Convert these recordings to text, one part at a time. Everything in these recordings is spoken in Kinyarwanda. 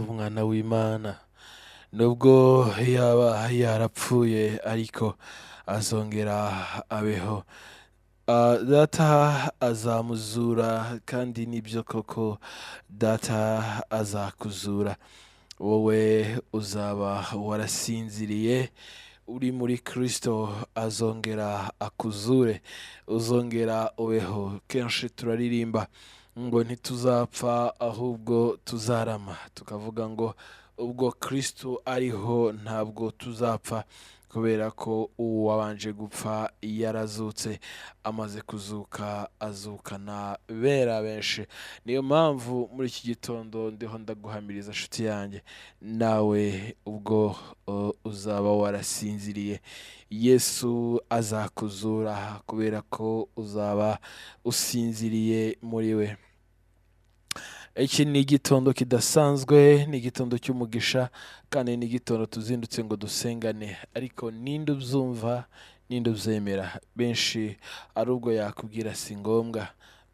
Umwana w'Imana, nubwo yaba yarapfuye ariko azongera abeho. Data azamuzura, kandi nibyo koko Data azakuzura. Wowe uzaba warasinziriye uri muri Kristo, azongera akuzure, uzongera ubeho. Kenshi turaririmba ngo ntituzapfa ahubwo tuzarama, tukavuga ngo ubwo Kristo ariho ntabwo tuzapfa, kubera ko uwabanje gupfa yarazutse, amaze kuzuka azukana bera benshi. Niyo mpamvu muri iki gitondo ndiho ndaguhamiriza nshuti yanjye, nawe ubwo uzaba warasinziriye, Yesu azakuzura, kubera ko uzaba usinziriye muri we. Iki ni igitondo kidasanzwe, ni igitondo cy'umugisha, kandi ni igitondo tuzindutse ngo dusengane. Ariko ninde ubyumva, ninde ubyemera? Benshi hari ubwo yakubwira si ngombwa,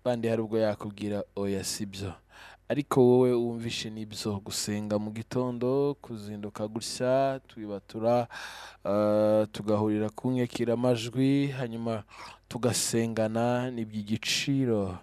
bandi hari ubwo yakubwira oya si byo. Ariko wowe wumvishe nibyo, gusenga mu gitondo, kuzinduka gutya twibatura, tugahurira ku nyakiramajwi, hanyuma tugasengana, ni iby'igiciro,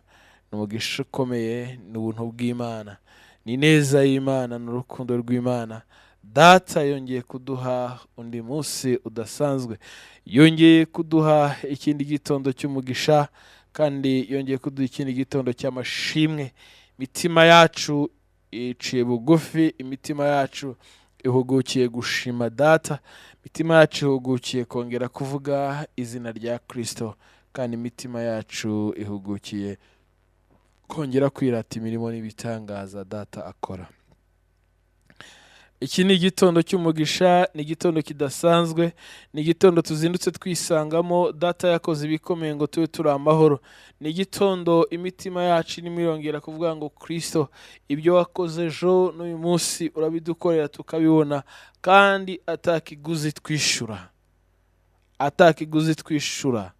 ni umugisha ukomeye, ni ubuntu bw'Imana, ni ineza y'Imana, ni urukundo rw'Imana. Data yongeye kuduha undi munsi udasanzwe, yongeye kuduha ikindi gitondo cy'umugisha, kandi yongeye kuduha ikindi gitondo cy'amashimwe. Imitima yacu iciye bugufi, imitima yacu ihugukiye gushima Data, imitima yacu ihugukiye kongera kuvuga izina rya Kristo, kandi imitima yacu ihugukiye kongera kwirata imirimo n'ibitangaza Data akora. Iki ni igitondo cy'umugisha, ni igitondo kidasanzwe, ni igitondo tuzindutse twisangamo Data yakoze ibikomeye ngo tube turi amahoro. Ni igitondo imitima yacu irimo irongera kuvuga ngo Kristo, ibyo wakoze ejo n'uyu munsi urabidukorera tukabibona, kandi atakiguzi twishyura, atakiguzi twishyura.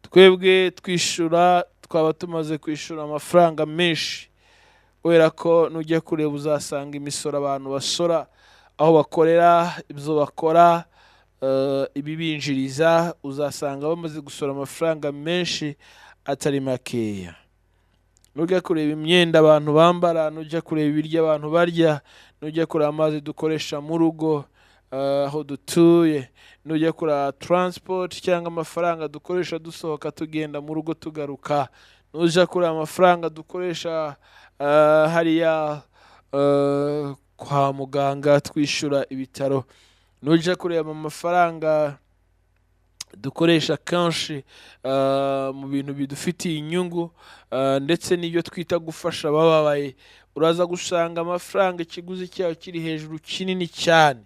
Twebwe twishyura, twaba tumaze kwishyura amafaranga menshi, kubera ko nujya kureba uzasanga imisoro abantu basora, aho bakorera, ibyo bakora, ibibinjiriza, uzasanga bamaze gusora amafaranga menshi atari makeya. Nujya kureba imyenda abantu bambara, nujya kureba ibiryo abantu barya, nujya kureba amazi dukoresha mu rugo, aho dutuye, nujya kureba transport cyangwa amafaranga dukoresha dusohoka tugenda mu rugo tugaruka, nujya kureba amafaranga dukoresha hariya kwa muganga twishyura ibitaro, nujya kureba amafaranga dukoresha kenshi mu bintu bidufitiye inyungu, ndetse n'ibyo twita gufasha abababaye, uraza gusanga amafaranga ikiguzi cyayo kiri hejuru kinini cyane.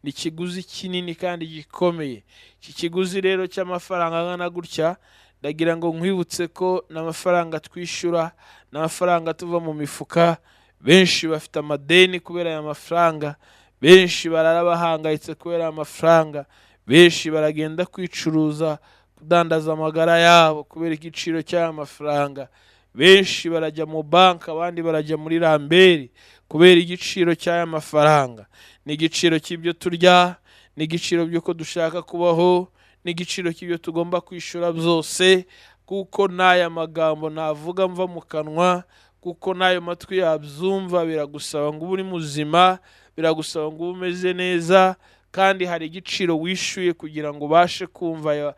Ni ikiguzi kinini kandi gikomeye. Iki kiguzi rero cy'amafaranga angana gutya, ndagira ngo nkwibutse ko n'amafaranga twishyura, n'amafaranga tuva mu mifuka. Benshi bafite amadeni kubera aya mafaranga, benshi barara bahangayitse kubera aya mafaranga, benshi baragenda kwicuruza, kudandaza amagara yabo kubera igiciro cy'aya mafaranga, benshi barajya mu banki, abandi barajya muri ramberi kubera igiciro cy'aya mafaranga. Ni igiciro cy'ibyo turya, ni igiciro by'uko dushaka kubaho, ni igiciro cy'ibyo tugomba kwishyura byose, kuko n'aya magambo navuga mva mu kanwa, kuko n'ayo matwi yabyumva, biragusaba ngo ube uri muzima, biragusaba ngo ube umeze neza, kandi hari igiciro wishyuye kugira ngo ubashe kumva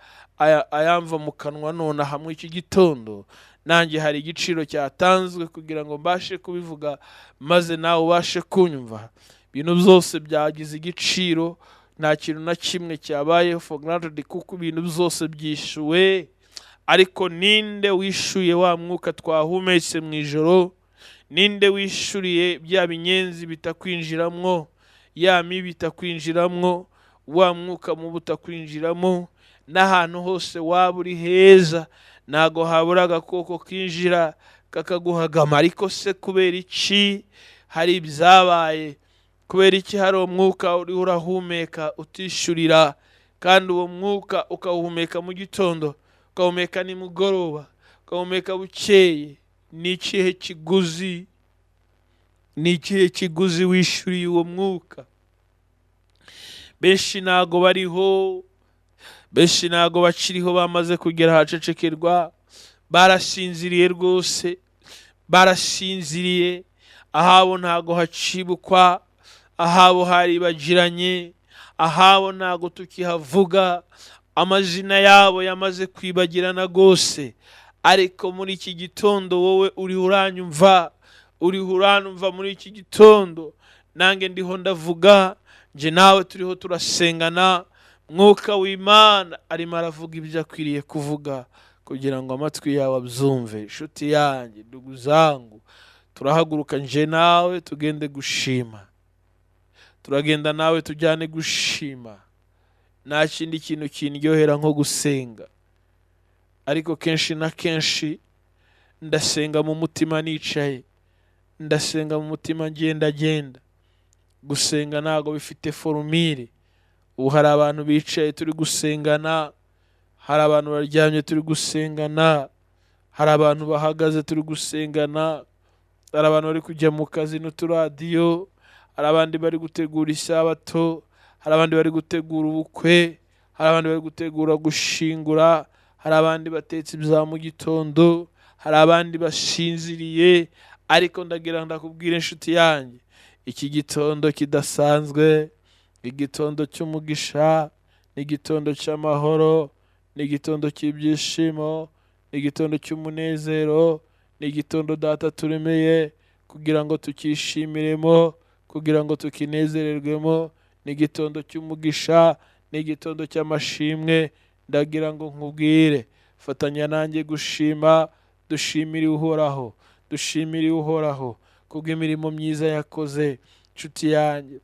ayamva mu kanwa nonaha muri iki gitondo. Nanjye hari igiciro cyatanzwe kugira ngo mbashe kubivuga, maze nawe ubashe kunyumva. Ibintu byose byagize igiciro, nta kintu na kimwe cyabaye for granted, kuko ibintu byose byishyuwe. Ariko ninde wishyuye wa mwuka twahumetse mu ijoro? Ninde wishyuriye bya binyenzi bitakwinjiramwo, ya mibi itakwinjiramwo, wa mwuka mubi utakwinjiramo? N'ahantu hose waba uri heza ntago habura agakoko kinjira kakaguhagama. Ariko se kubera iki hari ibyabaye? Kubera iki hari umwuka uriho urahumeka utishyurira, kandi uwo mwuka ukawuhumeka mu gitondo, ukawuhumeka nimugoroba, ukawuhumeka bukeye? Ni ikihe kiguzi? Ni ikihe kiguzi wishyuriye uwo mwuka? Benshi ntago bariho, benshi ntago bakiriho, bamaze kugera ahacecekerwa, barasinziriye rwose, barasinziriye. Ahabo ntago hacibukwa, ahabo haribagiranye, ahabo ntago tukihavuga, amazina yabo yamaze kwibagirana rwose. Ariko muri iki gitondo wowe uriho uranyumva, uriho uranumva muri iki gitondo, nanjye ndiho ndavuga, nje nawe turiho turasengana. Mwuka w'Imana arimo aravuga ibyo akwiriye kuvuga kugira ngo amatwi yawe abyumve. Inshuti yanjye, ndugu zangu, turahaguruka nje nawe tugende gushima, turagenda nawe tujyane gushima. Nta kindi kintu kindyohera nko gusenga, ariko kenshi na kenshi ndasenga mu mutima nicaye, ndasenga mu mutima ngendagenda. Gusenga ntago bifite forumire. Ubu hari abantu bicaye turi gusengana, hari abantu baryamye turi gusengana, hari abantu bahagaze turi gusengana, hari abantu bari kujya mu kazi n'uturadiyo, hari abandi bari gutegura isabato, hari abandi bari gutegura ubukwe, hari abandi bari gutegura gushingura, hari abandi batetse ibya mu gitondo, hari abandi basinziriye. Ariko ndagira ndakubwira inshuti yanjye, iki gitondo kidasanzwe, igitondo cy'umugisha, ni igitondo cy'amahoro, ni igitondo cy'ibyishimo, ni igitondo cy'umunezero, ni igitondo Data turemeye kugira ngo tukishimiremo, kugira ngo tukinezererwemo. Ni igitondo cy'umugisha, ni igitondo cy'amashimwe. Ndagira ngo nkubwire, fatanya nanjye gushima, dushimire Uhoraho, dushimire Uhoraho kubw'imirimo myiza yakoze. Inshuti yanjye,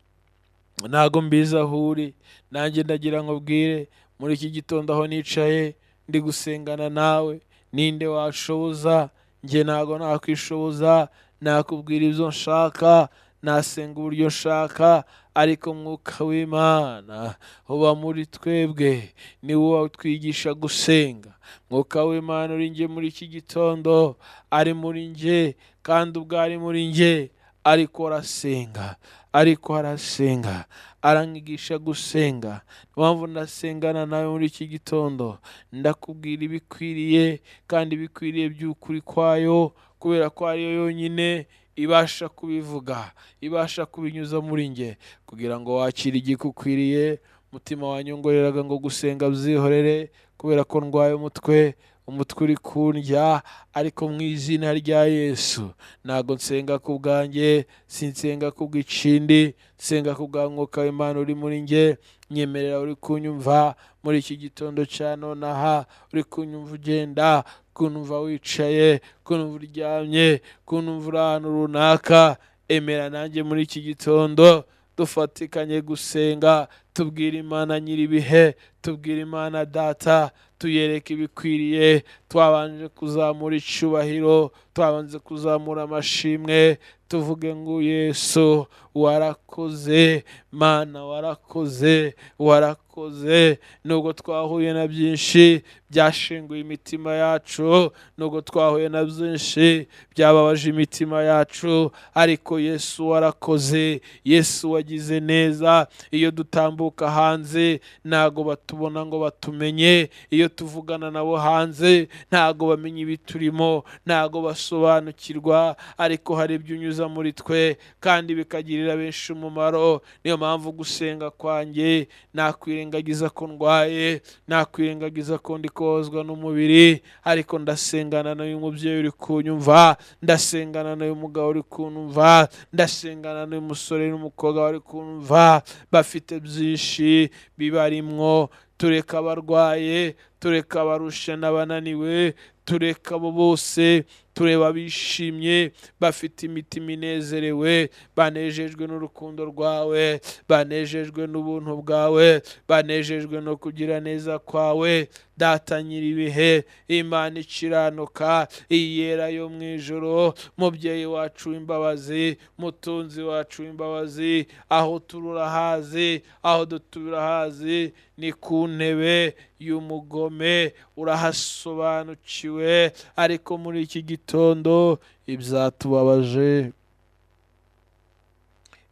ntago mbizi aho uri, nanjye ndagira ngo bwire muri iki gitondo aho nicaye ndi gusengana nawe, ninde washoboza? Njye ntago nakwishoboza, nakubwira ibyo nshaka, nasenga uburyo nshaka, ariko Mwuka w'Imana uba muri twebwe, ni wo utwigisha gusenga. Mwuka w'Imana uri njye muri iki gitondo, ari muri njye, kandi ubwo ari muri njye ariko arasenga, ariko arasenga, aranyigisha gusenga. Niyo mpamvu ndasengana nawe muri iki gitondo, ndakubwira ibikwiriye kandi ibikwiriye by'ukuri kwayo, kubera ko ariyo yonyine ibasha kubivuga, ibasha kubinyuza muri njye kugira ngo wakire igikukwiriye. Umutima wanyongoreraga ngo gusenga byihorere, kubera ko ndwaye umutwe, umutwe uri kundya, ariko mu izina rya Yesu ntago nsenga ku bwanjye, sinsenga ku bw'ikindi, nsenga ku bwa Mwuka w'Imana uri muri njye. Nyemerera uri kunyumva muri iki gitondo cya nonaha, uri kunyumva ugenda, kunyumva wicaye, kunyumva uryamye, kunyumva uri ahantu runaka, emera nanjye muri iki gitondo dufatikanye gusenga, tubwire Imana nyir'ibihe, tubwire Imana Data, tuyereke ibikwiriye. Twabanje kuzamura icyubahiro, twabanje kuzamura amashimwe, tuvuge ngo Yesu warakoze, Mana warakoze, warakoze. Nubwo twahuye na byinshi byashenguye imitima yacu, nubwo twahuye na byinshi byababaje imitima yacu, ariko Yesu warakoze, Yesu wagize neza. Iyo dutambuka hanze ntago batubona ngo batumenye, iyo tuvugana nabo hanze ntago bamenya ibiturimo, ntago basobanukirwa, ariko hari ibyo unyuza muri twe kandi bikagirira benshi umumaro. Niyo mpamvu gusenga kwanjye nakwirengagiza ko ndwaye, nakwirengagiza ko ndi kozwa n'umubiri, ariko ndasengana n'uyu mubyeyi uri kunyumva, ndasengana n'uyu mugabo uri kunyumva, ndasengana n'uyu musore n'umukobwa bari kunyumva, bafite byinshi bibarimwo. Tureka abarwaye, tureka abarushe n'abananiwe, tureka abo bose, tureba abishimye, bafite imitima inezerewe, banejejwe n'urukundo rwawe, banejejwe n'ubuntu bwawe, banejejwe no kugira neza kwawe. Data nyir'ibihe, Imana ikiranuka, iyera yo mu ijuru, mubyeyi wacu w'imbabazi, mutunzi wacu w'imbabazi, aho tururahazi, aho duturahazi, ni ku ntebe y'umugome, urahasobanukiwe. Ariko muri iki gitondo ibyatubabaje,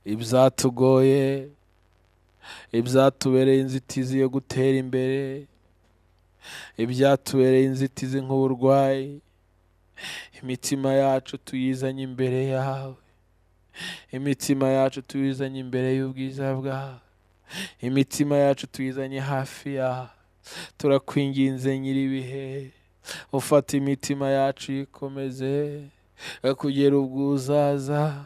Ibyatugoye, ibyatubereye inzitizi yo gutera imbere, ibyatubereye inzitizi nk'uburwayi, imitima yacu tuyizanye imbere yawe, imitima yacu tuyizanye imbere y'ubwiza bwawe, imitima yacu tuyizanye hafi yawe. Turakwinginze nyir'ibihe, ufata imitima yacu yikomeze kugera ubwo uzaza.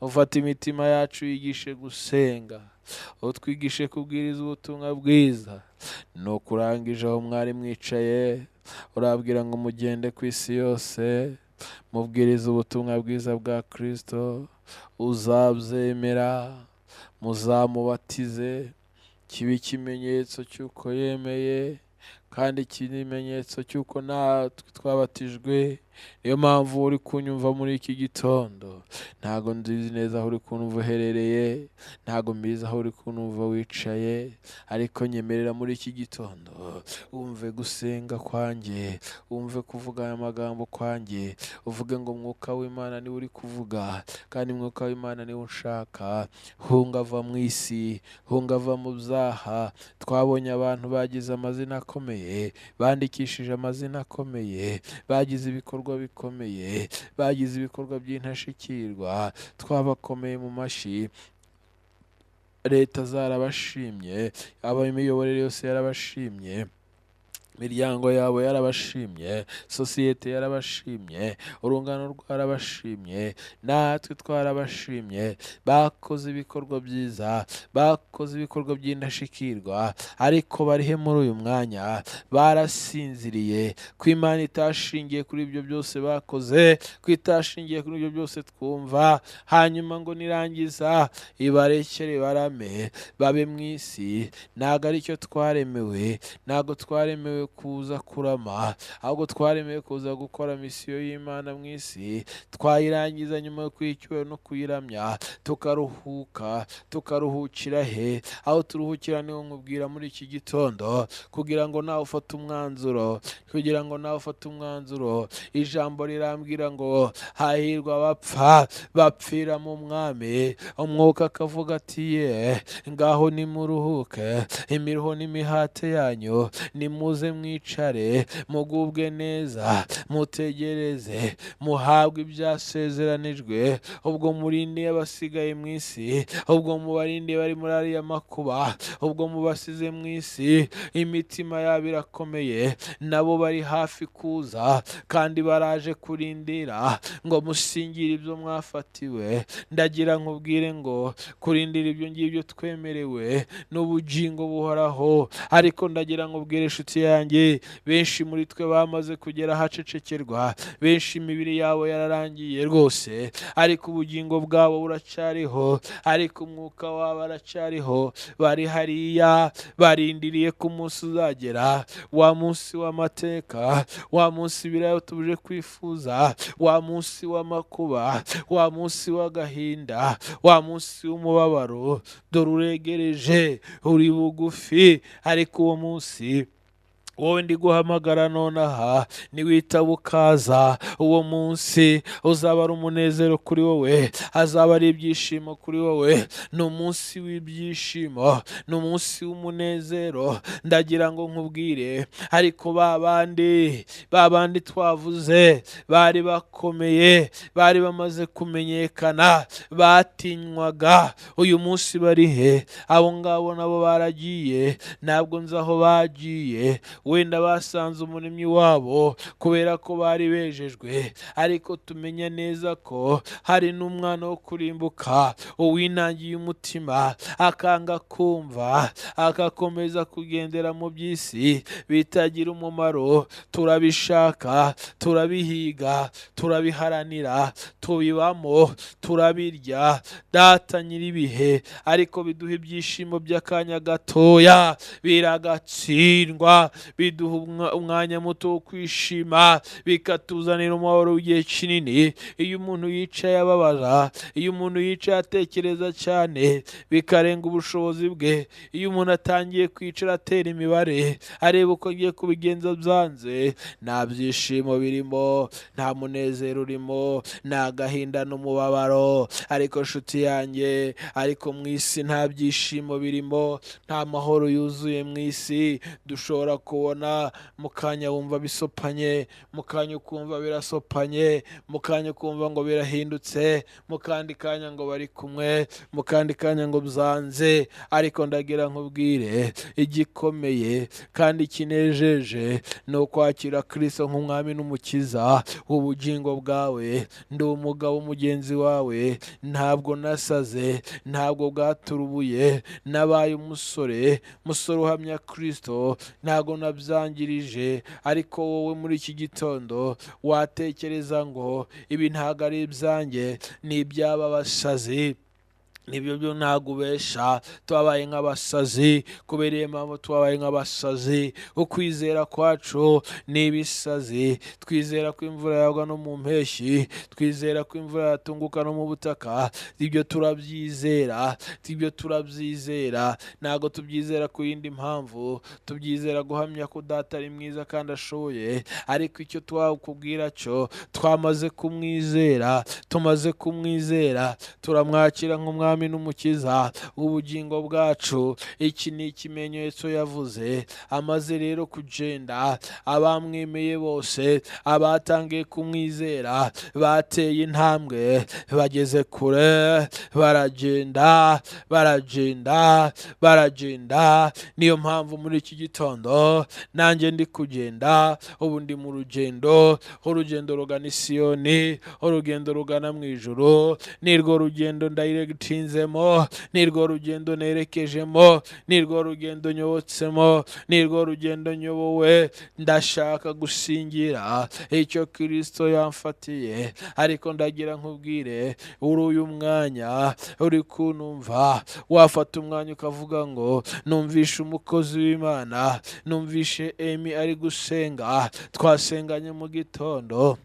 Ufata imitima yacu yigishe gusenga, utwigishe kubwiriza ubutumwa bwiza. Nuko urangije aho mwari mwicaye, urabwira ngo mugende ku isi yose mubwirize ubutumwa bwiza bwa Kristo, uzabyemera muzamubatize, kibe ikimenyetso cy'uko yemeye, kandi ikimenyetso cy'uko natwe twabatijwe. Niyo mpamvu uri kunyumva muri iki gitondo, ntago nzi neza aho uri kumva uherereye, ntago mbizi aho uri kumva wicaye, ariko nyemerera muri iki gitondo wumve gusenga kwanjye, wumve kuvuga aya magambo kwanjye, uvuge ngo Mwuka w'Imana niwe uri kuvuga, kandi Mwuka w'Imana niwe unshaka. Hunga ava mu isi, hunga ava mu byaha. Twabonye abantu bagize amazina akomeye, bandikishije amazina akomeye, bagize ibikorwa bikomeye, bagize ibikorwa by'intashikirwa, twabakomeye mu mashyi, leta zarabashimye, ab'imiyoborere yose yarabashimye, imiryango yabo yarabashimye, sosiyete yarabashimye, urungano rwarabashimye, natwe twarabashimye. Bakoze ibikorwa byiza, bakoze ibikorwa by'indashyikirwa, ariko barihe muri uyu mwanya? Barasinziriye. Ko Imana itashingiye kuri ibyo byose bakoze, ko itashingiye kuri ibyo byose twumva, hanyuma ngo nirangiza ibarekere barame babe mu isi. Ntabwo aricyo twaremewe, ntabwo twaremewe kuza kurama, ahubwo twaremewe kuza gukora misiyo y'Imana mu isi. Twayirangiza nyuma yo kuyicyubahiro no kuyiramya, tukaruhuka. Tukaruhukira he? Aho turuhukira niho nkubwira muri iki gitondo, kugira ngo nawe ufate umwanzuro, kugira ngo nawe ufate umwanzuro. Ijambo rirambwira ngo hahirwa abapfa bapfira mu Mwami. Umwuka akavuga ati ye, ngaho nimuruhuke imiruho n'imihate yanyu, nimuze mwicare mugubwe neza, mutegereze muhabwe ibyasezeranijwe. Ubwo murindiye abasigaye mu isi, ubwo mubarindiye bari muri ariya makuba, ubwo mubasize mu isi, imitima yabo irakomeye, nabo bari hafi kuza, kandi baraje kurindira ngo musingire ibyo mwafatiwe. Ndagira nkubwire ngo kurindira ibyo ngibyo twemerewe n'ubugingo buhoraho. Ariko ndagira nkubwire inshuti yanjye, benshi muri twe bamaze kugera ahacecekerwa, benshi imibiri yabo yararangiye rwose, ariko ubugingo bwabo buracyariho, ariko umwuka wabo aracyariho. Bari hariya barindiriye ko umunsi uzagera, wa munsi w'amateka, wa munsi ibirayo tubuje kwifuza, wa munsi w'amakuba, wa munsi w'agahinda, wa munsi w'umubabaro. Dore uregereje, uri bugufi, ariko uwo munsi wowe ndi guhamagara nonaha, niwitaba ukaza, uwo munsi uzaba ari umunezero kuri wowe, azaba ari ibyishimo kuri wowe. Ni umunsi w'ibyishimo, ni umunsi w'umunezero. Ndagira ngo nkubwire, ariko ba bandi twavuze bari bakomeye, bari bamaze kumenyekana, batinywaga, uyu munsi bari he? Abo ngabo nabo baragiye, ntabwo nzi aho bagiye. Wenda basanze umuremyi wabo kubera ko bari bejejwe, ariko tumenya neza ko hari n'umwana wo kurimbuka, uwinangiye umutima akanga kumva, agakomeza kugendera mu by'isi bitagira umumaro. Turabishaka, turabihiga, turabiharanira, tubibamo, turabirya, Data nyir'ibihe, ariko biduha ibyishimo by'akanya gatoya, biragatsindwa, Biduha umwanya muto wo kwishima, bikatuzanira umubabaro w'igihe kinini. Iyo umuntu yicaye ababara, iyo umuntu yicaye atekereza cyane, bikarenga ubushobozi bwe. Iyo umuntu atangiye kwicara atera imibare, areba uko agiye kubigenza byanze, nta byishimo birimo, nta munezero urimo, nta gahinda n'umubabaro. Ariko nshuti yanjye, ariko mu isi nta byishimo birimo, nta mahoro yuzuye mu isi dushobora kubona. Mu kanya wumva bisopanye, mu kanya ukumva birasopanye, mu kanya ukumva ngo birahindutse, mu kandi kanya ngo bari kumwe, mu kandi kanya ngo byanze. Ariko ndagira nkubwire, igikomeye kandi kinejeje ni ukwakira Kristo nk'umwami n'umukiza w'ubugingo bwawe. Ndi umugabo mugenzi wawe, ntabwo nasaze, ntabwo bwaturubuye, nabaye umusore, musore uhamya Kristo, ntabwo nabyangirije. Ariko wowe muri iki gitondo watekereza ngo ibi ntabwo ari ibyanjye, ni iby'aba basazi. Nibyo byo ntabwo ubesha, twabaye nk'abasazi. Kubera iyo mpamvu twabaye nk'abasazi, ukwizera kwacu ni ibisazi. Twizera ko imvura yagwa no mu mpeshyi, twizera ko imvura yatunguka no mu butaka. Ibyo turabyizera, ibyo turabyizera. Ntabwo tubyizera ku yindi mpamvu, tubyizera guhamya ko Data ari mwiza kandi ashoboye. Ariko icyo twakubwira cyo, twamaze kumwizera, tumaze kumwizera, turamwakira nk'umwami n'umukiza w'ubugingo bwacu. Iki ni ikimenyetso yavuze. Amaze rero kugenda, abamwemeye bose, abatangiye kumwizera, bateye intambwe, bageze kure, baragenda, baragenda, baragenda. Niyo mpamvu muri iki gitondo nanjye ndi kugenda. Ubu ndi mu rugendo, urugendo rugana Isiyoni, urugendo rugana mu ijuru. Nirwo rugendo ndayiregitinzemo, nirwo rugendo nerekejemo, nirwo rugendo nyobotsemo, nirwo rugendo nyobowe. Ndashaka gusingira icyo Kristo yamfatiye. Ariko ndagira nkubwire, uri uyu mwanya uri kunumva, wafata umwanya ukavuga ngo numvishe umukozi w'Imana, numvishe Emi ari gusenga, twasenganye mu gitondo,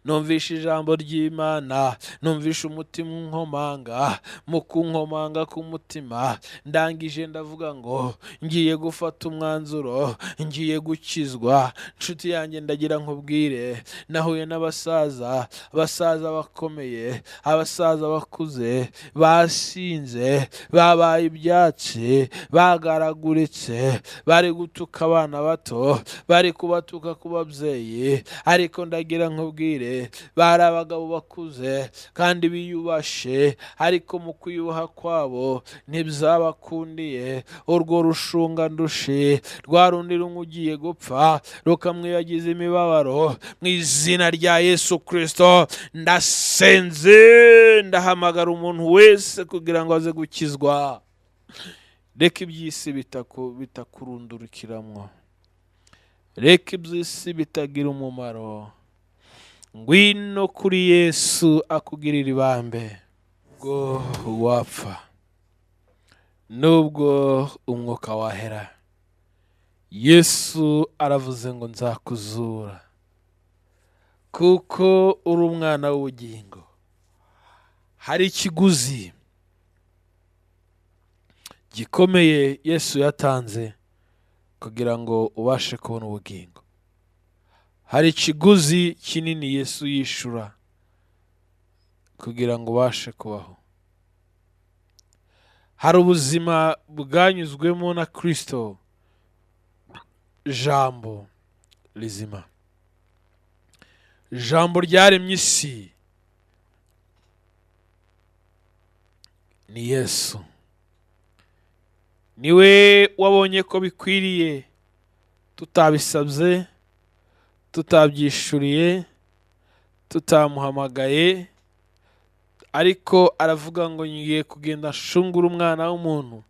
numvishe ijambo ry'Imana, numvishe umutima unkomanga, mu kunkomanga k'umutima ndangije ndavuga ngo ngiye gufata umwanzuro, ngiye gukizwa. Nshuti yanjye, ndagira nkubwire, nahuye n'abasaza, abasaza bakomeye, abasaza bakuze, basinze, babaye ibyatsi, bagaraguritse, bari gutuka abana bato, bari kubatuka ku babyeyi. Ariko ndagira nkubwire, bari abagabo bakuze kandi biyubashe, ariko mu kwiyubaha kwabo ntibyabakundiye. Urwo rushunga ndushi rwa rundi rumwe ugiye gupfa rukamwibagiza imibabaro. Mu izina rya Yesu Kristo ndasenze, ndahamagara umuntu wese kugira ngo aze gukizwa. Reka iby'isi bitakurundurukiramwo, reka iby'isi bitagira umumaro. Ngwino kuri Yesu akugirira ibambe. Ubwo wapfa, nubwo umwuka wahera, Yesu aravuze ngo nzakuzura, kuko uri umwana w'ubugingo. Hari ikiguzi gikomeye Yesu yatanze kugira ngo ubashe kubona ubugingo. Hari ikiguzi kinini Yesu yishura kugira ngo ubashe kubaho. Hari ubuzima bwanyuzwemo na Kristo, jambo rizima, jambo ryaremye isi ni Yesu. Niwe wabonye ko bikwiriye, tutabisabye, tutabyishuriye, tutamuhamagaye, ariko aravuga ngo ngiye kugenda nshungura umwana w'umuntu,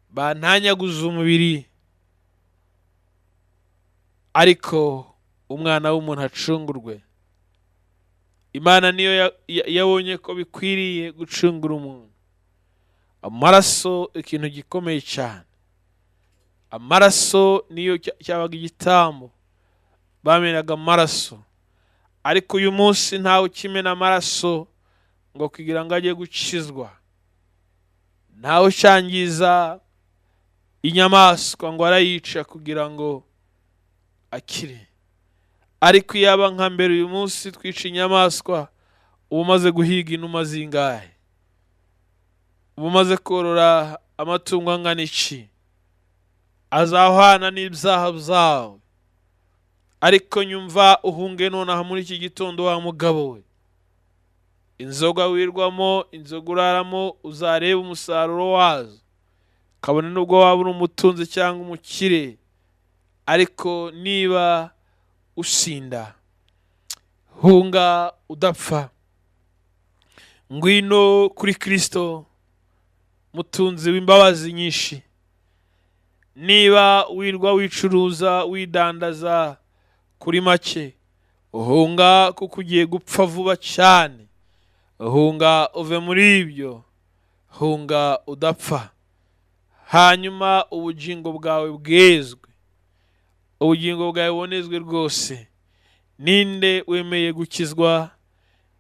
bantanyaguza umubiri, ariko umwana w'umuntu acungurwe. Imana niyo yabonye ko bikwiriye gucungura umuntu. Amaraso ikintu gikomeye cyane. Amaraso niyo cyabaga igitambo, bamenaga amaraso. Ariko uyu munsi ntawe ukimena amaraso ngo kugira ngo ajye gukizwa, ntawe ucyangiza inyamaswa ngo arayica kugira ngo akire. Ariko iyaba nka mbere uyu munsi twica inyamaswa, uba umaze guhiga inuma zingahe? Uba umaze korora amatungo angana iki? Azahwana n'ibyaha byawe. Ariko nyumva uhunge nonaha muri iki gitondo wa mugabo we. Inzoga wirwamo, inzoga uraramo, uzareba umusaruro wazo, kabone nubwo waba uri umutunzi cyangwa umukire, ariko niba usinda, hunga udapfa. Ngwino kuri Kristo, mutunzi w'imbabazi nyinshi. Niba wirwa wicuruza, widandaza kuri make, uhunga kuko ugiye gupfa vuba cyane. Hunga uve muri ibyo, hunga udapfa, hanyuma ubugingo bwawe bwezwe, ubugingo bwawe bubonezwe rwose. Ninde wemeye gukizwa?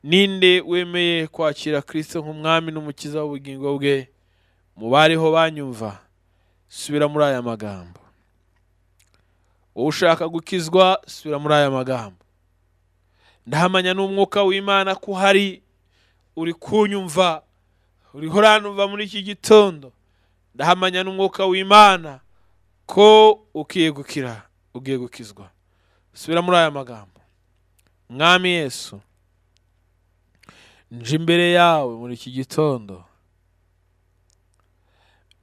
Ninde wemeye kwakira Kristo nk'umwami n'umukiza w'ubugingo bwe? Mu bariho banyumva, subira muri aya magambo. Wowe ushaka gukizwa, subira muri aya magambo. Ndahamanya n'umwuka w'Imana ko uhari, uri kunyumva, uriho uranumva muri iki gitondo. Ndahamanya n'umwuka w'Imana ko ugiye gukira, ugiye gukizwa. Subira muri aya magambo. Mwami Yesu, nje imbere yawe muri iki gitondo.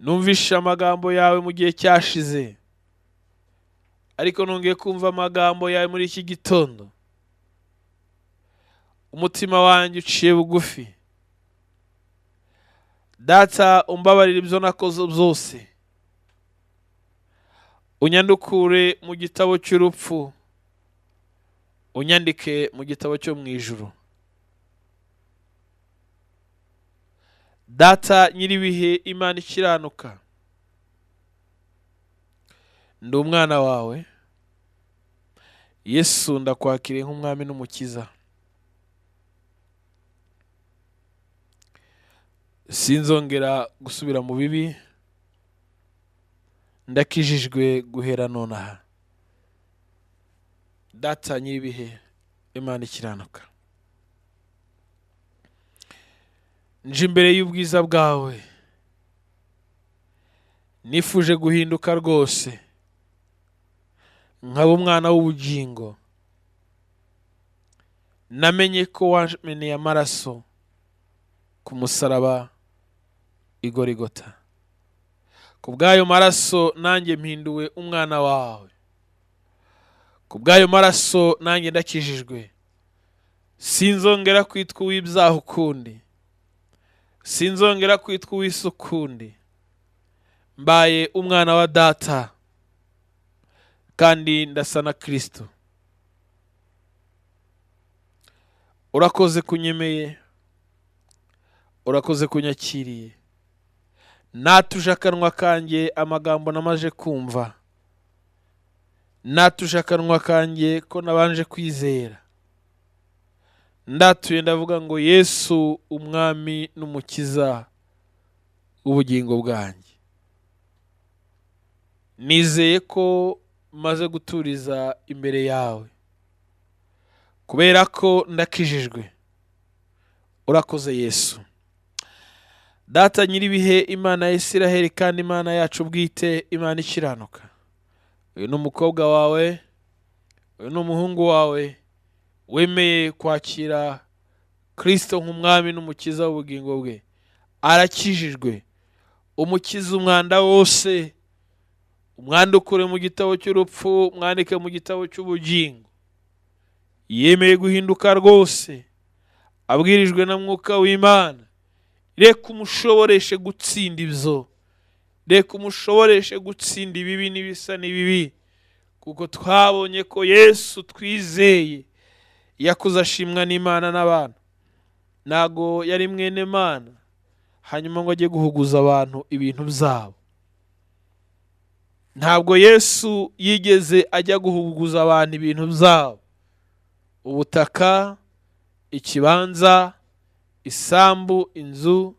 Numvishe amagambo yawe mu gihe cyashize, ariko nongeye kumva amagambo yawe muri iki gitondo. Umutima wanjye uciye bugufi. Data, umbabarire ibyo nakoze byose, unyandukure mu gitabo cy'urupfu, unyandike mu gitabo cyo mu ijuru. Data nyir'ibihe, Imana ikiranuka, ndi umwana wawe Yesu, ndakwakiriye nk'umwami n'umukiza. Sinzongera gusubira mu bibi, ndakijijwe guhera nonaha. Data nyir'ibihe, Imana ikiranuka, nje imbere y'ubwiza bwawe, nifuje guhinduka rwose, nkaba umwana w'ubugingo. Namenye ko wameneye amaraso ku musaraba i Gorigota. Ku bw'ayo maraso nanjye mpinduwe umwana wawe. Ku bw'ayo maraso nanjye ndakijijwe. Sinzongera kwitwa uw'ibyaha ukundi, sinzongera kwitwa uw'isi ukundi. Mbaye umwana wa Data kandi ndasa na Kristo. Urakoze kunyemeye, urakoze kunyakiriye. Natuje akanwa kanjye amagambo namaje kumva, natuje akanwa kanjye ko nabanje kwizera. Ndatuye ndavuga ngo Yesu umwami n'umukiza w'ubugingo bwanjye. Nizeye ko maze guturiza imbere yawe, kubera ko ndakijijwe. Urakoze Yesu. Data nyir'ibihe, Imana ya Isiraheli kandi Imana yacu bwite, Imana ikiranuka, uyu ni umukobwa wawe, uyu ni umuhungu wawe wemeye kwakira Kristo nk'umwami n'umukiza w'ubugingo bwe. Arakijijwe. Umukiza umwanda wose, umwandukure mu gitabo cy'urupfu, umwandike mu gitabo cy'ubugingo. Yemeye guhinduka rwose, abwirijwe na Mwuka w'Imana. Reka umushoboreshe gutsinda ibyo, reka umushoboreshe gutsinda ibibi n'ibisa n'ibibi, kuko twabonye ko Yesu twizeye yakuze ashimwa n'Imana n'abantu. Ntago yari mwene Mana hanyuma ngo ajye guhuguza abantu ibintu byabo. Ntabwo Yesu yigeze ajya guhuguza abantu ibintu byabo, ubutaka, ikibanza, isambu, inzu,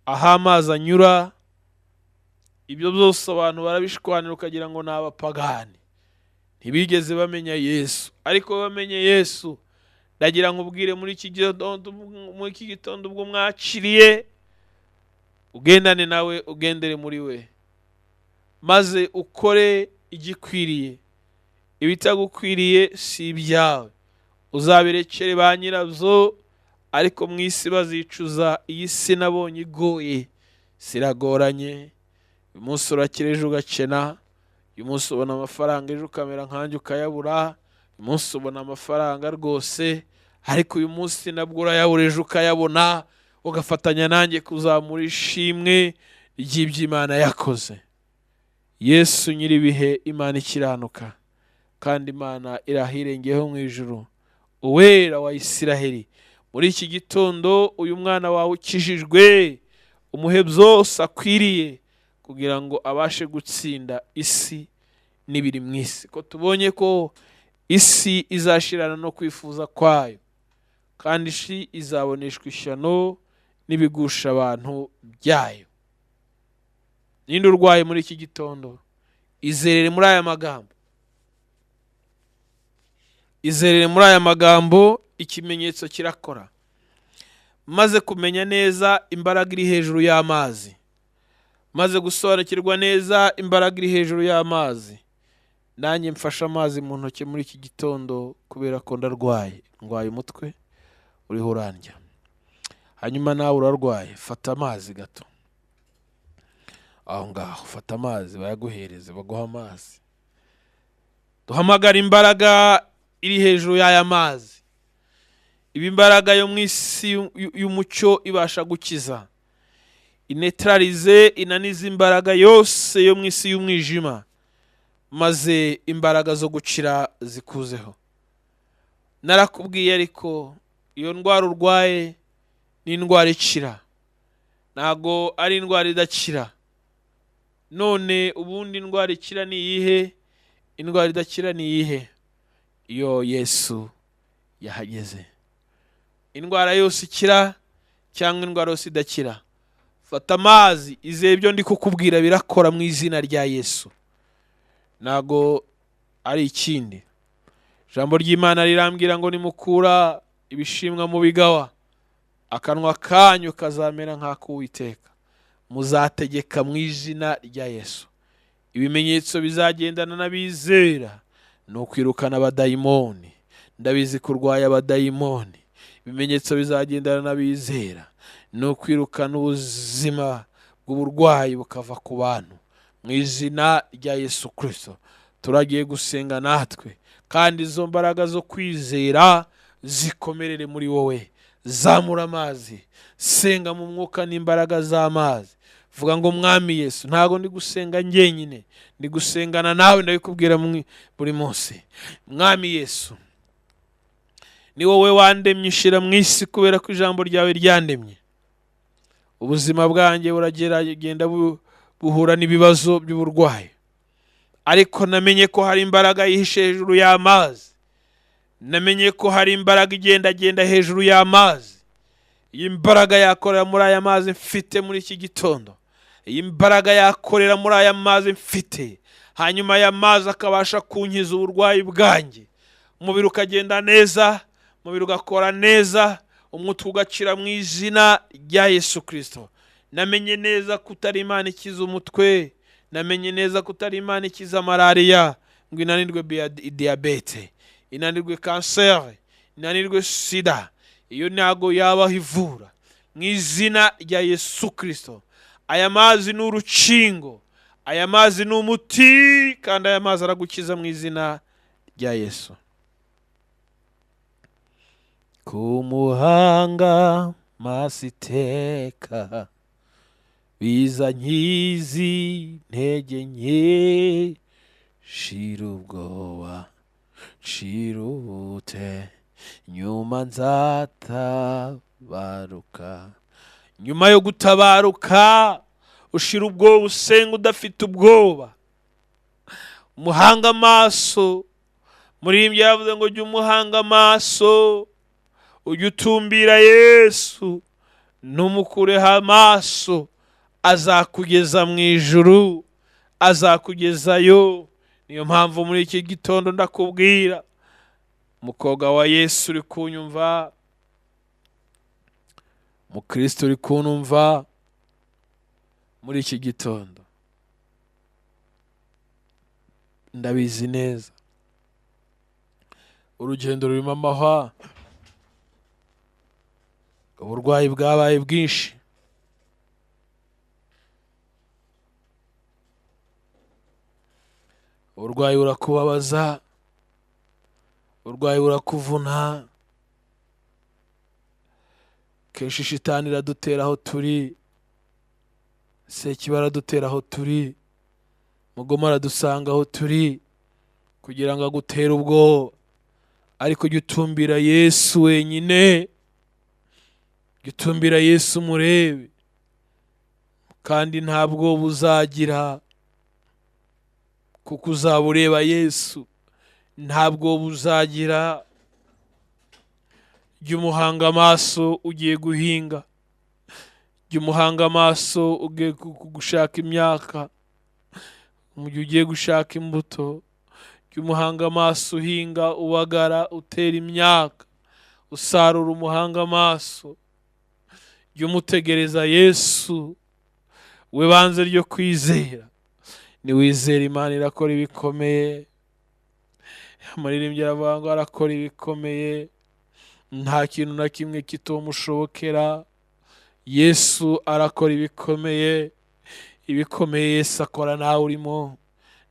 aho amazi anyura, ibyo byose abantu barabishwanira ukagira ngo ni abapagani. Ntibigeze bamenya Yesu, ariko bamenye Yesu. Ndagira ngo ubwire muri iki gitondo ubwo mwakiriye, ugendane nawe, ugendere muri we, maze ukore igikwiriye. Ibitagukwiriye si ibyawe, uzabirekere ba nyirabyo, ariko mu isi bazicuza. Iyi si nabonye igoye, siragoranye. Uyu munsi urakira, ejo ugakena. Uyu munsi ubona amafaranga, ejo ukamera nkanjye ukayabura. Uyu munsi ubona amafaranga rwose, ariko uyu munsi nabwo urayabura, ejo ukayabona. Ugafatanya nanjye kuzamura ishimwe ry'iby'Imana yakoze. Yesu nyir'ibihe, Imana ikiranuka, kandi Imana irahirengeyeho mu ijuru, uwera wa Isiraheli. Muri iki gitondo uyu mwana wawe ukijijwe, umuhe byose akwiriye kugira ngo abashe gutsinda isi n'ibiri mu isi. Ko tubonye ko isi izashirana no kwifuza kwayo, kandi isi izaboneshwa ishyano n'ibigusha abantu byayo. Ninde urwaye muri iki gitondo? Izerere muri aya magambo, izerere muri aya magambo. Ikimenyetso kirakora. Maze kumenya neza imbaraga iri hejuru y'amazi, maze gusobanukirwa neza imbaraga iri hejuru y'amazi, nanjye mfashe amazi mu ntoki muri iki gitondo kubera ko ndarwaye, ndwaye umutwe uriho urandya. Hanyuma nawe urarwaye, fata amazi gato aho ngaho, fata amazi bayaguhereze, baguha amazi. Duhamagara imbaraga iri hejuru y'aya mazi. Iba imbaraga yo mu isi y'umucyo ibasha gukiza, inetralize, inanize imbaraga yose yo mu isi y'umwijima, maze imbaraga zo gukira zikuzeho. Narakubwiye, ariko iyo ndwara urwaye ni indwara ikira, ntago ari indwara idakira. None ubundi indwara ikira ni iyihe? Indwara idakira ni iyihe? Iyo Yesu yahageze. Indwara yose ikira cyangwa indwara yose idakira, fata amazi, izeye ibyo ndi kukubwira birakora mu izina rya Yesu. Ntago ari ikindi. Ijambo ry'Imana rirambwira ngo nimukura ibishimwa mu bigawa, akanwa kanyu kazamera nk'ak'Uwiteka, muzategeka mu izina rya Yesu. Ibimenyetso bizagendana n'abizera ni ukwirukana abadayimoni. Ndabizi kurwanya abadayimoni. Ibimenyetso bizagendana n'abizera ni ukwirukana ubuzima bw'uburwayi bukava ku bantu mu izina rya Yesu Kristo. Turagiye gusenga natwe, kandi izo mbaraga zo kwizera zikomerere muri wowe. Zamura amazi, senga mu mwuka n'imbaraga z'amazi. Vuga ngo Mwami Yesu, ntago ndi gusenga njyenyine, ndi gusengana nawe, ndabikubwira buri munsi. Mwami Yesu, ni wowe wandemye ushira mu isi kubera ko ijambo ryawe ryandemye. Ubuzima bwanjye burageragenda buhura n'ibibazo by'uburwayi, ariko namenye ko hari imbaraga yihishe hejuru y'amazi. Namenye ko hari imbaraga igendagenda hejuru y'amazi. Iyi mbaraga yakorera muri aya mazi mfite muri iki gitondo, iyi mbaraga yakorera muri aya mazi mfite, hanyuma aya mazi akabasha kunkiza uburwayi bwanjye, umubiri ukagenda neza, umubiri ugakora neza, umutwe ugakira mu izina rya Yesu Kristo. Namenye neza ko utari Imana ikiza umutwe, namenye neza ko utari Imana ikiza malariya, ngo inanirwe diyabete, inanirwe kanseri, inanirwe sida, iyo ntago yabaho ivura mu izina rya Yesu Kristo. Aya mazi ni urukingo, aya mazi ni umuti, kandi aya mazi aragukiza mu izina rya Yesu. Ku muhanga masiteka biza nkizi ntege nke, shira ubwoba shira ubute, nyuma nzatabaruka. Nyuma yo gutabaruka ushira ubwoba, usenga udafite ubwoba. Umuhanga amaso. Muririmbyi yavuze ngo jya umuhanga amaso, ujye utumbira Yesu, ntumukureho amaso, azakugeza mu ijuru, azakugezayo. Niyo mpamvu muri iki gitondo ndakubwira, mukobwa wa Yesu uri kunyumva, mukristo uri kunumva muri iki gitondo, ndabizi neza urugendo rurimo amahwa, uburwayi bwabaye bwinshi, uburwayi burakubabaza, uburwayi burakuvuna, kenshi shitani iradutera aho turi, sekibi aradutera aho turi, mugoma aradusanga aho turi kugira ngo agutere ubwoba. Ariko jya utumbira Yesu wenyine, jya utumbira Yesu umurebe, kandi nta bwoba uzagira kuko uzaba ureba Yesu. Nta bwoba uzagira. Jya umuhanga amaso ugiye guhinga, jya umuhanga amaso ugiye gushaka imyaka, mu gihe ugiye gushaka imbuto, jya umuhanga amaso uhinga, ubagara, utera imyaka, usarura, umuhanga amaso. Jya umutegereza Yesu, we banze ryo kwizera. Niwizera Imana irakora ibikomeye. Umuririmbyi aravuga ngo arakora ibikomeye, nta kintu na kimwe kitomushobokera. Yesu arakora ibikomeye, ibikomeye Yesu akora nawe urimo,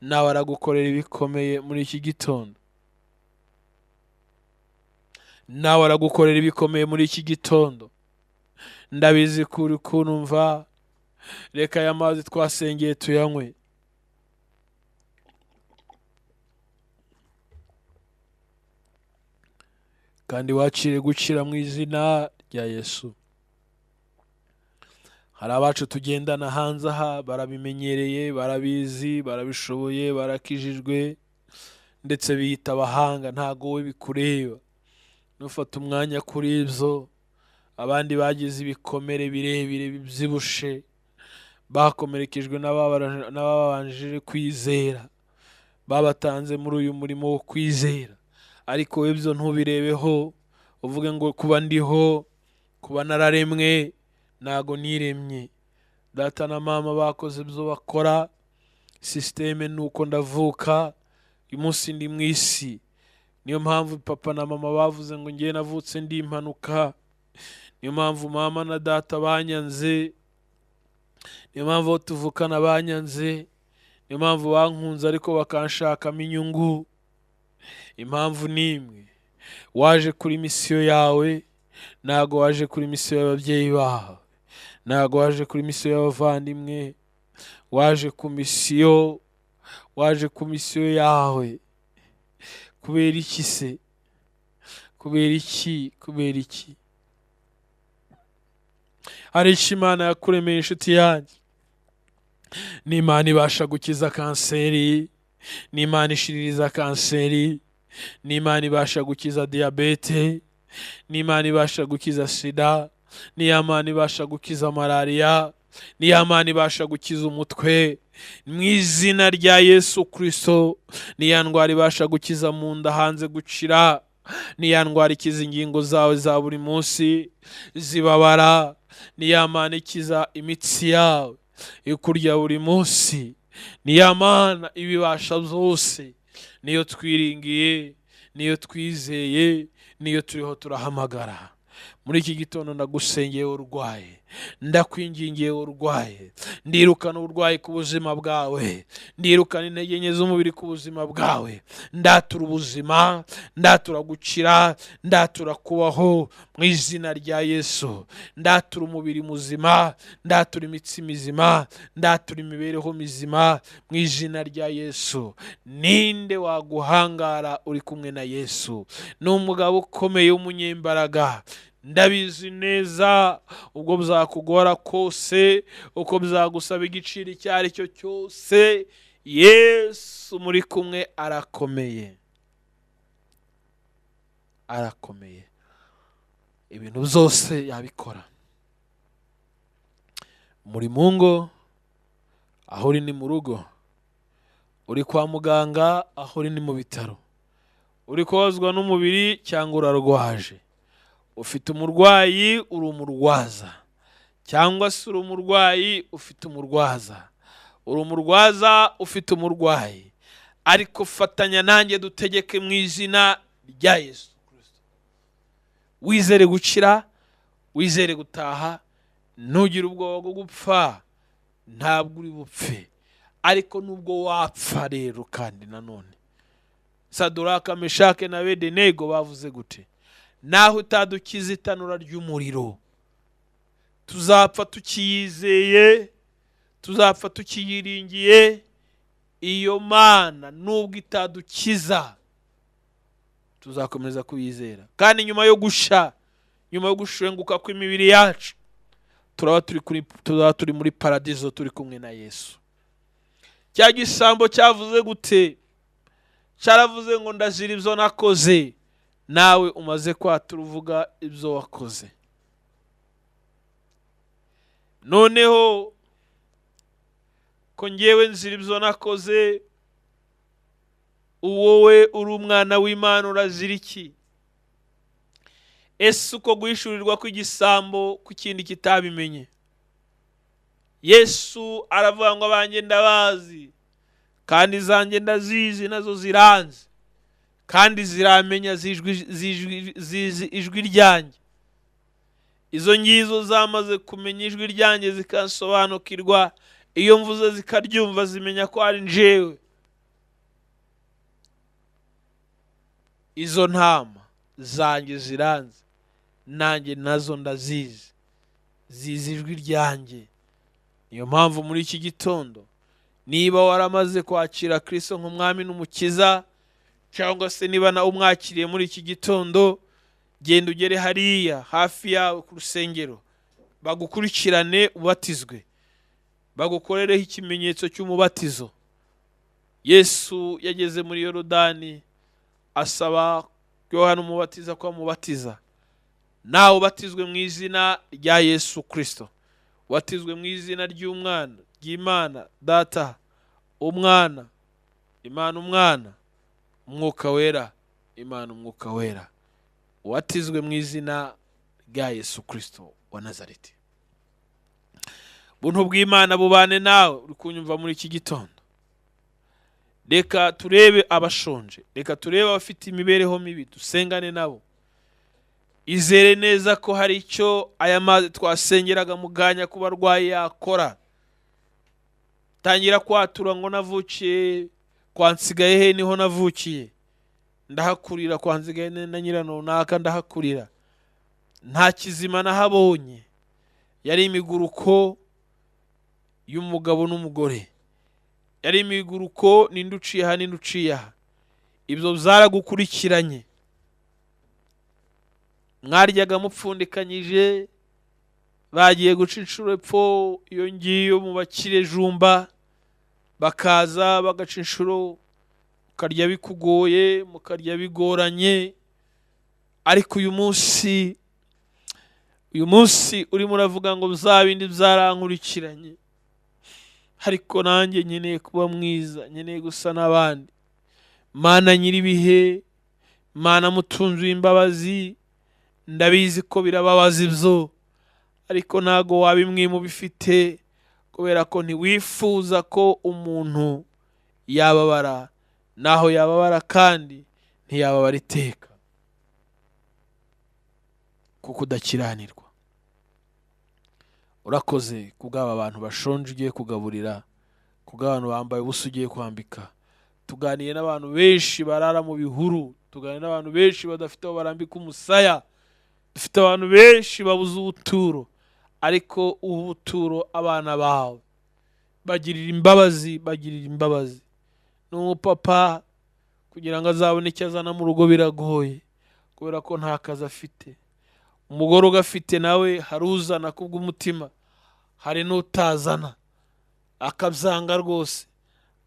nawe aragukorera ibikomeye muri iki gitondo, nawe aragukorera ibikomeye muri iki gitondo. Ndabizi ko uri kunumva. Reka aya mazi twasengeye tuyanywe. Kandi wakire gukira mu izina rya Yesu. Hari abacu tugendana hanze aha, barabimenyereye, barabizi, barabishoboye, barakijijwe, ndetse biyita abahanga. Ntago wowe bikureba. Nufata umwanya kuri ibyo. Abandi bagize ibikomere birebire bibyibushe, bakomerekejwe n'ababanjije kwizera, babatanze muri uyu murimo wo kwizera. Ariko wowe ibyo ntubirebeho, uvuge ngo kuba ndiho, kuba nararemwe, ntago niremye. Data na mama bakoze ibyo bakora, sisiteme ni uko ndavuka, uyu munsi ndi mu isi. Niyo mpamvu papa na mama bavuze ngo ngewe navutse ndi impanuka. Niyo mpamvu mama na data banyanze, niyo mpamvu abo tuvukana banyanze, niyo mpamvu bankunze ariko bakanshakamo inyungu. Impamvu ni imwe, waje kuri misiyo yawe, ntago waje kuri misiyo y'ababyeyi bawe, ntago waje kuri misiyo y'abavandimwe, waje ku misiyo, waje ku misiyo yawe. Kubera iki se? Kubera iki? Kubera iki? Hari icyo Imana yakuremeye inshuti yanjye. Ni Imana ibasha gukiza kanseri, ni Imana ishiririza kanseri, ni Imana ibasha gukiza diyabete, ni Imana ibasha gukiza sida, ni ya Mana ibasha gukiza malariya, ni ya Mana ibasha gukiza umutwe. Mu izina rya Yesu Kristo, ni ya ndwara ibasha gukiza mu nda hanze gucira, ni ya ndwara ikiza ingingo zawe za buri munsi zibabara, ni ya Mana ikiza imitsi yawe ikurya buri munsi, ni ya Mana ibibasha byose. Niyo twiringiye, niyo twizeye, niyo turiho turahamagara. Muri iki gitondo ndagusengeye urwaye, ndakwingingiye urwaye, ndirukana uburwayi ku buzima bwawe, ndirukana intege nke z'umubiri ku buzima bwawe, ndatura ubuzima, ndatura gukira, ndatura kubaho mu izina rya Yesu, ndatura umubiri muzima, ndatura imitsi mizima, ndatura imibereho mizima mu izina rya Yesu. Ninde waguhangara uri kumwe na Yesu? Ni umugabo ukomeye w'umunyembaraga. Ndabizi neza ubwo bizakugora kose, uko bizagusaba igiciro icyo ari cyo cyose, Yesu muri kumwe arakomeye, arakomeye, ibintu byose yabikora. Muri mu ngo, aho uri ni mu rugo, uri kwa muganga, aho uri ni mu bitaro, uri kubabazwa n'umubiri cyangwa urarwaje, ufite umurwayi uri umurwaza, cyangwa se uri umurwayi ufite umurwaza, uri umurwaza ufite umurwayi, ariko fatanya nanjye dutegeke mu izina rya Yesu Kristo. Wizere gukira, wizere gutaha, ntugire ubwoba bwo gupfa, ntabwo uri bupfe, ariko nubwo wapfa rero kandi nanone Saduraka, Meshake na Abedenego bavuze gute? Naho utadukiza itanura ry'umuriro, tuzapfa tukiyizeye, tuzapfa tukiyiringiye. Iyo Mana nubwo itadukiza tuzakomeza kuyizera, kandi nyuma yo gusha, nyuma yo gushenguka kw'imibiri yacu, tuzaba turi muri paradizo, turi kumwe na Yesu. Cya gisambo cyavuze gute? Cyaravuze ngo ndazira ibyo nakoze. Nawe umaze kwatura uvuga ibyo wakoze. Noneho ko ngewe nzira ibyo nakoze, wowe uri umwana w'Imana urazira iki? Ese uko guhishurirwa kw'igisambo ku kindi kitabimenye? Yesu aravuga ngo abanjye ndabazi, kandi zanjye ndazizi, nazo ziranze, kandi ziramenya, zizi ijwi ryanjye. Izo ngizo zamaze kumenya ijwi ryanjye zikasobanukirwa, iyo mvuze zikaryumva, zimenya ko ari njyewe. Izo ntama zanjye ziranze, nanjye nazo ndazizi, zizi ijwi ryanjye. Niyo mpamvu muri iki gitondo, niba waramaze kwakira Kristo nk'umwami n'umukiza, cyangwa se niba nawe umwakiriye muri iki gitondo, genda ugere hariya hafi yawe ku rusengero, bagukurikirane ubatizwe, bagukorereho ikimenyetso cy'umubatizo. Yesu yageze muri Yorodani asaba Yohana umubatiza ko amubatiza. Nawe ubatizwe mu izina rya Yesu Kristo, ubatizwe mu izina ry'Umwana, ry'Imana Data, Umwana, Imana Umwana, Umwuka Wera, Imana Umwuka Wera. Ubatizwe mu izina rya Yesu Kristo wa Nazareti. Buntu bw'Imana bubane nawe uri kunyumva muri iki gitondo. Reka turebe abashonje, reka turebe abafite imibereho mibi, dusengane nabo. Izere neza ko hari icyo aya mazi twasengeraga muganya ku barwayi yakora. Tangira kwatura ngo navukiye kwa Nsigaye he, niho navukiye, ndahakurira kwa Nsigaye na nyiranonaka ndahakurira, nta kizima nahabonye, yari imiguruko y'umugabo n'umugore, yari imiguruko ninde uciye aha ninde uciye aha. Ibyo byaragukurikiranye, mwaryaga mupfundikanyije, bagiye guca inshuro epfo iyo ngiyo mu bakire jumba, bakaza bagaca inshuro, ukarya bikugoye, mukarya bigoranye. Ariko uyu munsi urimo uravuga ngo bya bindi byarankurikiranye, ariko nanjye nkeneye kuba mwiza, nkeneye gusa n'abandi. Mana nyir'ibihe, Mana mutunzi w'imbabazi, ndabizi ko birababaza ibyo, ariko ntago wabimwima ubifite, kubera ko ntiwifuza ko umuntu yababara, naho yababara kandi ntiyababara iteka, kuko udakiranirwa. Urakoze kubw'aba bantu bashonje ugiye kugaburira, kubw'abantu bambaye ubusa ugiye kwambika. Tuganiye n'abantu benshi barara mu bihuru, tuganiye n'abantu benshi badafite aho barambika umusaya, dufite abantu benshi babuze ubuturo, ariko ubu buturo abana bawe bagirira imbabazi, bagirira imbabazi. N'umupapa kugira ngo azabone icyo azana mu rugo biragoye, kubera ko nta kazi afite. Umugore ugafite nawe haruzana kubw'umutima, hari n'utazana akabyanga rwose.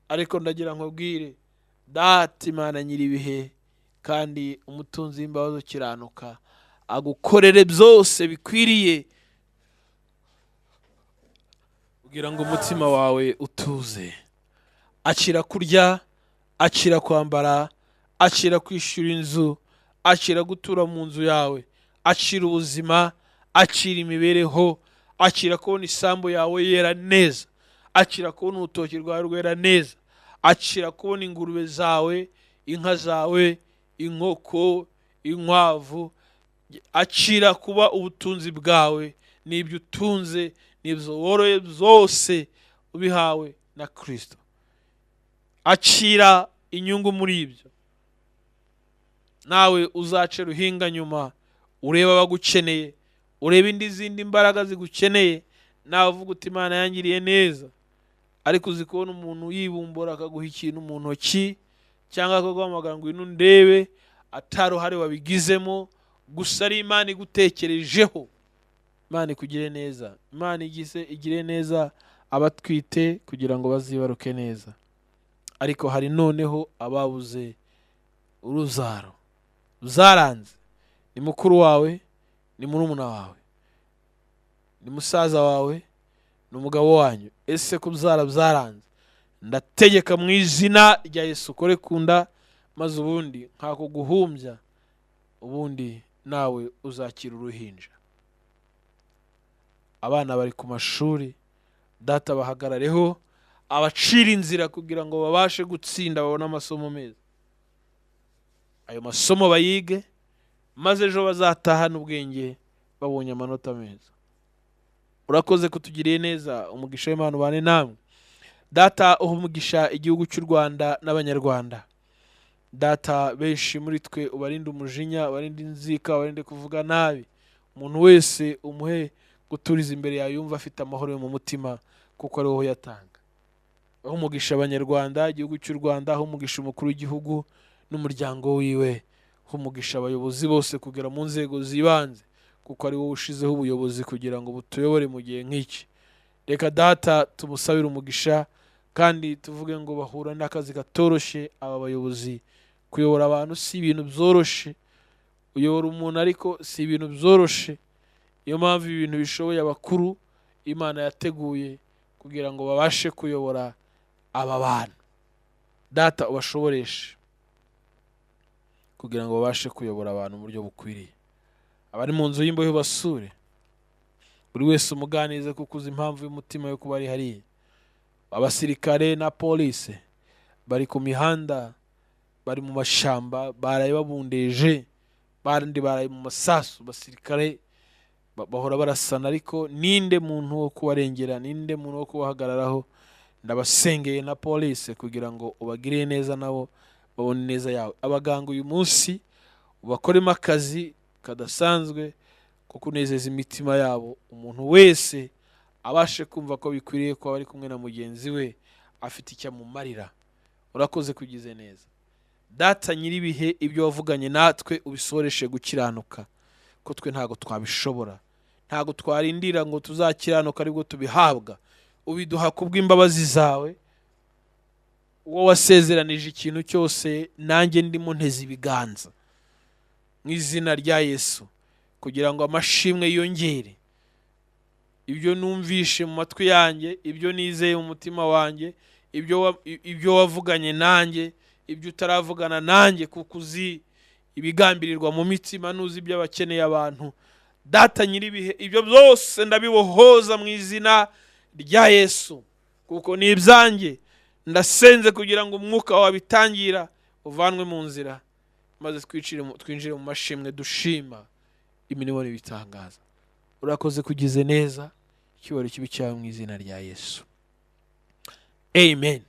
Ariko ndagira nkubwire, Data Imana nyir'ibihe kandi umutunzi w'imbabazi ukiranuka, agukorere byose bikwiriye kugira ngo umutima wawe utuze. Akira kurya, akira kwambara, akira kwishyura inzu, akira gutura mu nzu yawe, akira ubuzima, akira imibereho, akira kubona isambu yawe yera neza, akira kubona urutoki rwawe rwera neza, akira kubona ingurube zawe, inka zawe, inkoko, inkwavu, akira kuba ubutunzi bwawe n'ibyo utunze n'ibyo woroye byose ubihawe na Kristo. Akira inyungu muri ibyo, nawe uzace ruhinga nyuma, urebe abagukeneye, urebe indi zindi mbaraga zigukeneye, nawe uvuga uti Imana yangiriye neza. Ariko uzi kubona umuntu yibumbura akaguha ikintu mu ntoki, cyangwa akaguhamagara ngo ngwino ndebe, ataruhare wabigizemo, gusa ari Imana igutekerejeho. Imana ikugire neza, Imana igire neza abatwite kugira ngo bazibaruke neza. Ariko hari noneho ababuze urubyaro, zaranze. Ni mukuru wawe, ni murumuna wawe, ni musaza wawe, ni umugabo wanyu. Ese kubyara byaranze? Ndategeka mu izina rya Yesu, ukore ku nda, maze ubundi nkako guhumbya, ubundi nawe uzakira uruhinja. Abana bari ku mashuri, Data bahagarareho, abacira inzira kugira ngo babashe gutsinda, babone amasomo meza. Ayo masomo bayige, maze ejo bazatahane ubwenge babonye amanota meza. Urakoze kutugiriye neza, umugisha w'Imana ubane namwe. Data, uha umugisha igihugu cy'u Rwanda n'Abanyarwanda. Data, benshi muri twe ubarinde umujinya, ubarinde inzika, ubarinde kuvuga nabi. Umuntu wese umuhe guturiza imbere yawe, yumva afite amahoro yo mu mutima, kuko ari wowe uyatanga. Aho umugisha Abanyarwanda, igihugu cy'u Rwanda, aho umugisha umukuru w'igihugu n'umuryango wiwe, aho umugisha abayobozi bose kugera mu nzego z'ibanze, kuko ari wowe ushizeho ubuyobozi kugira ngo butuyobore mu gihe nk'iki. Reka Data tumusabire umugisha, kandi tuvuge ngo bahura n'akazi katoroshye. Aba bayobozi, kuyobora abantu si ibintu byoroshe, uyobora umuntu ariko si ibintu byoroshe. Niyo mpamvu ibintu bishoboye abakuru Imana yateguye kugira ngo babashe kuyobora aba bantu. Data, ubashoboreshe kugira ngo babashe kuyobora abantu mu buryo bukwiriye. Abari mu nzu y'imbohe basure, buri wese umuganirize, kuko uzi impamvu y'umutima yo kuba ari hariya. Abasirikare na polisi bari ku mihanda, bari mu mashyamba, baraye babundeje, bandi baraye mu masasu. Abasirikare bahora barasana, ariko ninde muntu wo kubarengera? Ninde muntu wo kubahagararaho? Ndabasengeye na polisi kugira ngo ubagirire neza, nabo babone neza yawe. Abaganga uyu munsi ubakoremo akazi kadasanzwe ko kunezeza imitima yabo, umuntu wese abashe kumva ko bikwiriye kuba ari kumwe na mugenzi we afite icyo amumarira. Urakoze kugize neza. Data nyir'ibihe, ibyo wavuganye natwe ubisoreshe gukiranuka, ko twe ntabwo twabishobora, ntabwo twarindira ngo tuzakiranuka aribwo tubihabwa. Ubiduha kubw'imbabazi zawe. Uwo wasezeranije ikintu cyose, nanjye ndimo nteze ibiganza mu izina rya Yesu kugira ngo amashimwe yiyongere. Ibyo numvishe mu matwi yanjye, ibyo nizeye mu mutima wanjye, ibyo wavuganye nanjye, ibyo utaravugana nanjye, kuko uzi ibigambirirwa mu mitima, n'uzi ibyo abakeneye abantu. Data nyir'ibihe, ibyo byose ndabibohoza mu izina rya Yesu, kuko ni ibyanjye. Ndasenze kugira ngo umwuka wabitangira uvanwe mu nzira, maze twinjire mu mashimwe dushima imirimo n'ibitangaza. Urakoze kugize neza, icyubahiro kibe cyawe mu izina rya Yesu, amen.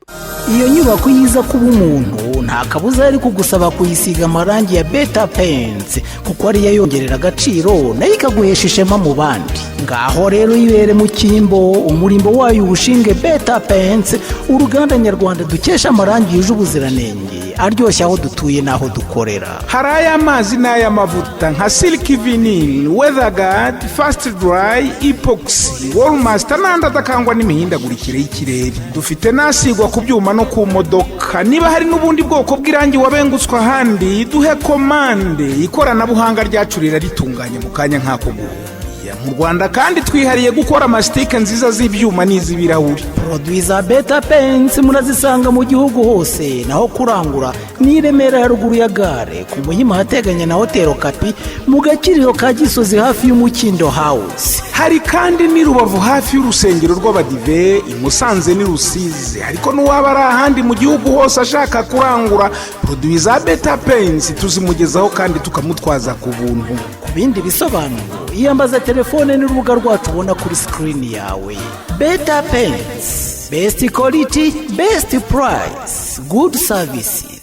Iyo nyubako yiza kuba umuntu, nta kabuza yari kugusaba kuyisiga amarangi ya Beta Paints, kuko ariyo yongerera agaciro, nayo ikaguhesha ishema mu bandi. Ngaho rero yibere mu cyimbo, umurimbo wayo uwushinge Beta Paints, uruganda nyarwanda dukesha amarangi yuje ubuziranenge. Aryoshye aho dutuye n'aho dukorera. Hari ay'amazi n'ay'amavuta nka silk vinyl, WeatherGuard, fast dry, epoxy, wallmaster n'andi adakangwa n'imihindagurikire y'ikirere. Dufite n'asigwa ku byuma no ku modoka. Niba hari n'ubundi bwoko bw'irangi wabengutswe ahandi, duhe komande, ikoranabuhanga ryacu riraritunganya mu kanya nk'ako guhuya. Mu Rwanda kandi twihariye gukora mastic nziza z'ibyuma n'iz'ibirahuri. Produits za Beta Paints murazisanga mu gihugu hose. Naho kurangura ni i Remera, haruguru ya gare, ku Muhima ahateganye na Hoteli Kapi, mu Gakiriro ka Gisozi, hafi y'Umukindo House. Hari kandi n'i Rubavu, hafi y'urusengero rw'Abadive, i Musanze n'i Rusizi. Ariko n'uwaba ari ahandi mu gihugu hose ashaka kurangura produits za Beta Paints, tuzimugezaho kandi tukamutwaza ku buntu. Ku bindi bisobanuro, iyambaza telefone n'urubuga rwacu ubona kuri screen yawe. Beta Paints, best quality, best price, good services.